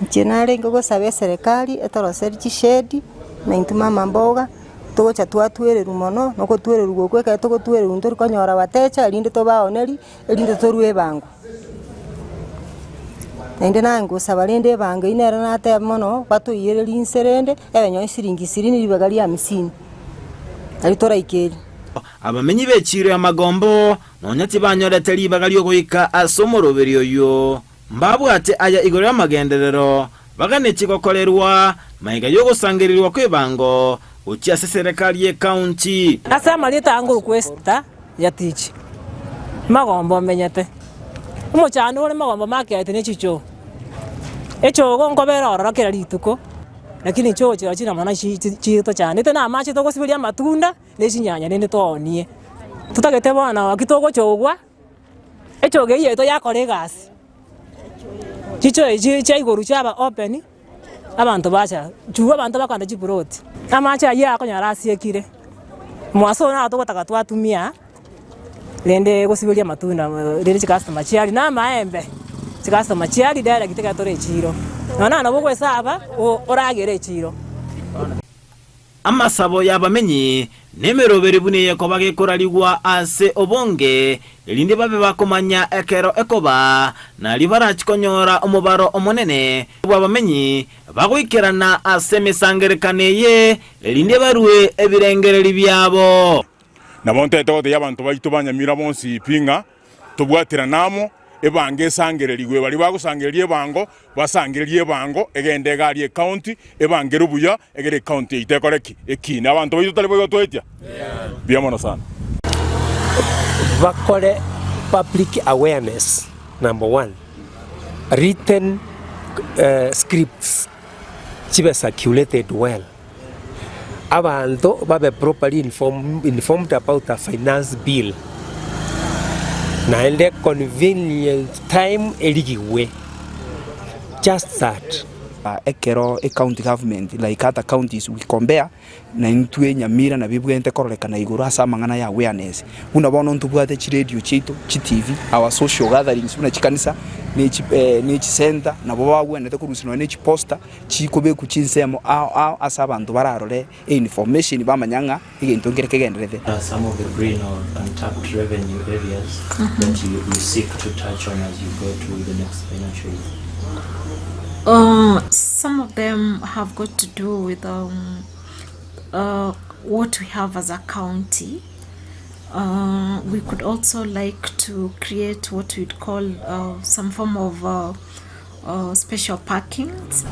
Inche narenge gosaba eserekari etoroserie chishedi, na intwe mama mboga, togocha twatwererwa mono, na ogotwererwa okwo ekero togotwererwa ntori konyora watecha erinde tobaonerie, erinde torue ebango. Naende naye ngosaba rende ebango eywo nere nateba mono, batoiyererie inse rende, ebe nonye siringi ishirini ribaga ria hamsini, nario toraikerie. Abamenyi b'echiiro y'amagombo nonya tibanyorete ribaga ri'ogoika ase omoroberi oyio. Mbabwate aya igoro y'amagenderero baganetie gokorerwa magega y'ogosangererigwa kw'ebango gochia ase eserekari y'ekaunti. Ase amarieta ango Esther Yatichi, magombo omenyete. Omochando ore magombo market ne chichoo. Echogo nkobera ororo kera rituko, lakini choo chirochio chire mono chitochandete na amache togosiberia amatunda ne chinyanya rende toonie. Totagete bono ki togochogwa. Echogo eyio yaito yakora egasi, chichoo echi chia igoro chiaba open, abanto bacha chwo abanto bakoenda chiploti, amache ayio akonyora asiekire, mwaso oyo naro togotaka twatumia rende gosiberia amatunda rende chicustomer chiaria na amaembe, chicustomer chiaria direct ekero tore echiro, nonya nabo ogoesaba oragere echiro. Amasabo y'abamenyi nemeroberi buna eyekoba gekorarigwa ase obonge, erinde babe bakomanya ekero ekoba, nario barachie konyora omobaro omonene bw'abamenyi bagoikerana ase emesangererekano eye, erinde barue ebirengererio biabo. Nabo ntagete gotebia abanto baito ba Nyamira bonsi pi ng'a tobwaterane amo, ebango esangererigwe, baria bagosangereria ebango, basangererie ebango, egende egari ecounty, ebangere buya, egere ecounty yaito ekore ki? Ekine. Abanto baito tari boigo toetia? Mbuya mono sana. Bakore public awareness number one, written scripts chibe circulated well, abanto babe properly informed about the finance bill, naende convenient time erigigwe, just that. Ekero ecounty government like other counties we compare na intwe Nyamira nabio ebwenerete kororekana igoro ase amang'ana ya awareness. Buna bono ntobwate chiredio chiaito, chitivi, our social gatherings buna chikanisa ne chi ne chisenta nabo bagwenerete korusia nonya ne chiposter chikobekwa chinsemo ao ao ase abanto bararore einformation bamanya ng'a egento nkere kegenderete. What are some of the green or untapped revenue areas that you, you seek to touch on as you go to the next financial year? Some of them have got to do with um, uh, what we have as a county. Uh, we could also like to create what we'd call uh, some form of uh, uh, special parkings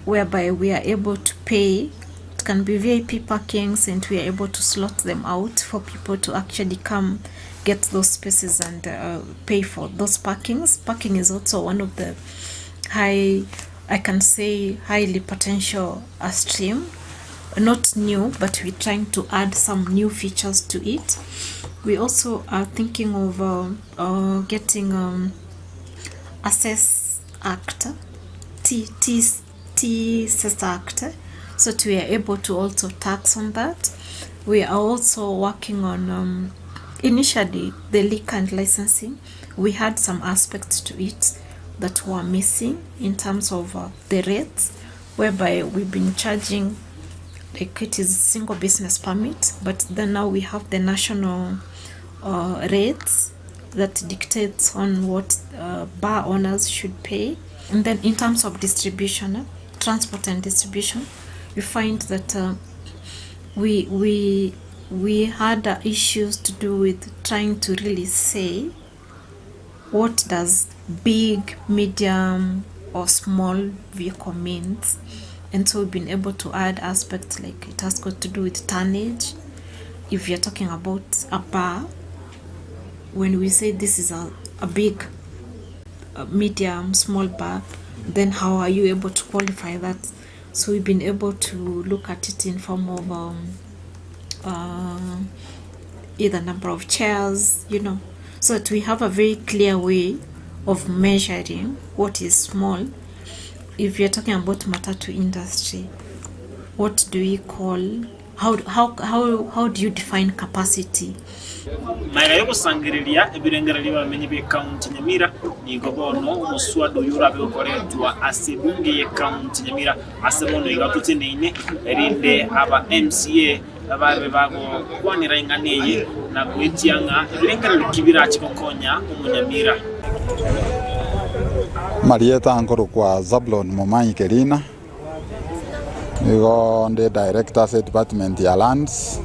whereby we are able to pay. It can be VIP parkings, and we are able to slot them out for people to actually come get those spaces and uh, pay for those parkings. Parking is also one of the high, I can say, highly potential uh, stream. Not new, but we're trying to add some new features to it. We also are thinking of uh, uh, getting um, Assess Act, T, T, T CES Act, so that we are able to also tax on that. We are also working on um, initially the liquor and licensing. We had some aspects to it that were missing in terms of uh, the rates, whereby we've been charging like it is single business permit, but then now we have the national uh, rates that dictates on what uh, bar owners should pay. And then in terms of distribution, uh, transport and distribution, we find that uh, we we we had uh, issues to do with trying to really say what does big, medium, or small vehicle means. And so we've been able to add aspects like it has got to do with tonnage. If you're talking about a bar, when we say this is a, a big, a medium, small bar, then how are you able to qualify that? So we've been able to look at it in form of um, uh, either number of chairs, you know, so that we have a very clear way of measuring what is small. If you're talking about matatu industry, what do we call how, how, how, how do you define capacity? Magega y'ogosangereria ebirengererio by'abamenyi b'Ekaunti Nyamira, nigo bono omoswada oyio orabe gokoretwa ase ebunge y'Ekaunti Nyamira ase bono iga toteneine, erinde aba MCA babe bagokwanera eng'ana eye na goetia ng'a ebirengererio ki birache gokonya omonyamira. Amarieta nkorokwa Zablon Momanyi Kerina, nigo nde director ase edepartment ya lands,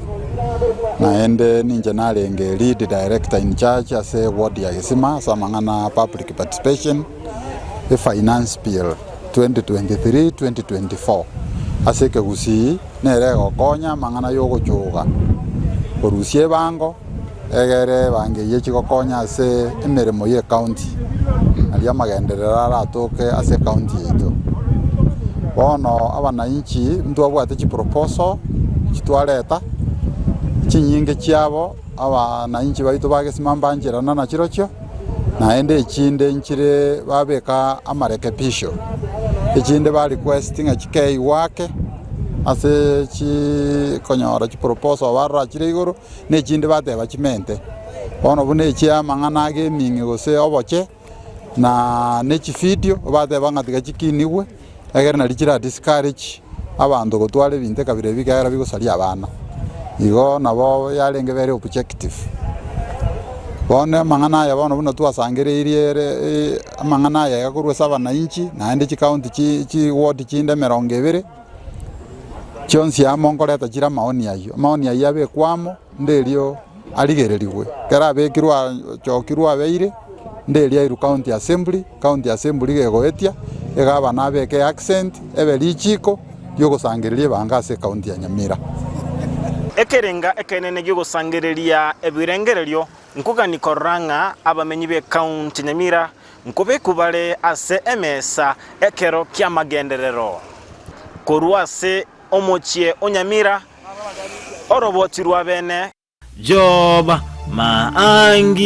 naende ninche narenge lead director in charge ase ward ya Gesima ase amang'ana a public participation, efinance bill 2023 2024 ase ekegusii. Nere egokonya amang'ana y'ogochoga korusia ebango, egere ebango eyio echi gokonya ase emeremo y'ecounty, nario amagenderero aratoke ase ecounty yaito. Bono abananchi ntwabwate chiproposal chitwareta, chinyinge chiabo abananchi baito bagesima mbancherana nachirochio, naende echinde nchire babeka amarekebisho, echinde ba request ng'a chikeigwe ake. Ase chikonyora chiproposal barora chire igoro, na echinde bateba chimente. Bono buna echia amang'ana a gaming gose oboche, na ne chividio, bateba ng'a tiga chikinigwe, egere nario chira discourage abanto gotwara ebinto ekabira ebi ekiagera bigosaria abana. Igo nabo yarenge very objective. Bono amang'ana aya bono buna twasangereirie ere amang'ana aya iga korwa ase abananchi, naende chicounty chi chiward chinde emerongo ebere. Chionsi amo nkoreta chire amaoni ayio, amaoni ayio abekwe amo, nderio arigererigwe. Ekero abekirwe achokirwe abeire, nderio airwe county assembly, county assembly gegoetia, egavana abeke accent, ebe richiko riogosangereria ebango ase ecounty ya Nyamira. Ekerenga ekenene gi'ogosangereria ebirengererio nkogania korora ng'a abamenyi b'ecounty Nyamira Nkobekwa bare ase emesa ekero ki'amagenderero. Korwa ase omochie o Nyamira, oroboti rwa bene. Job Maangi.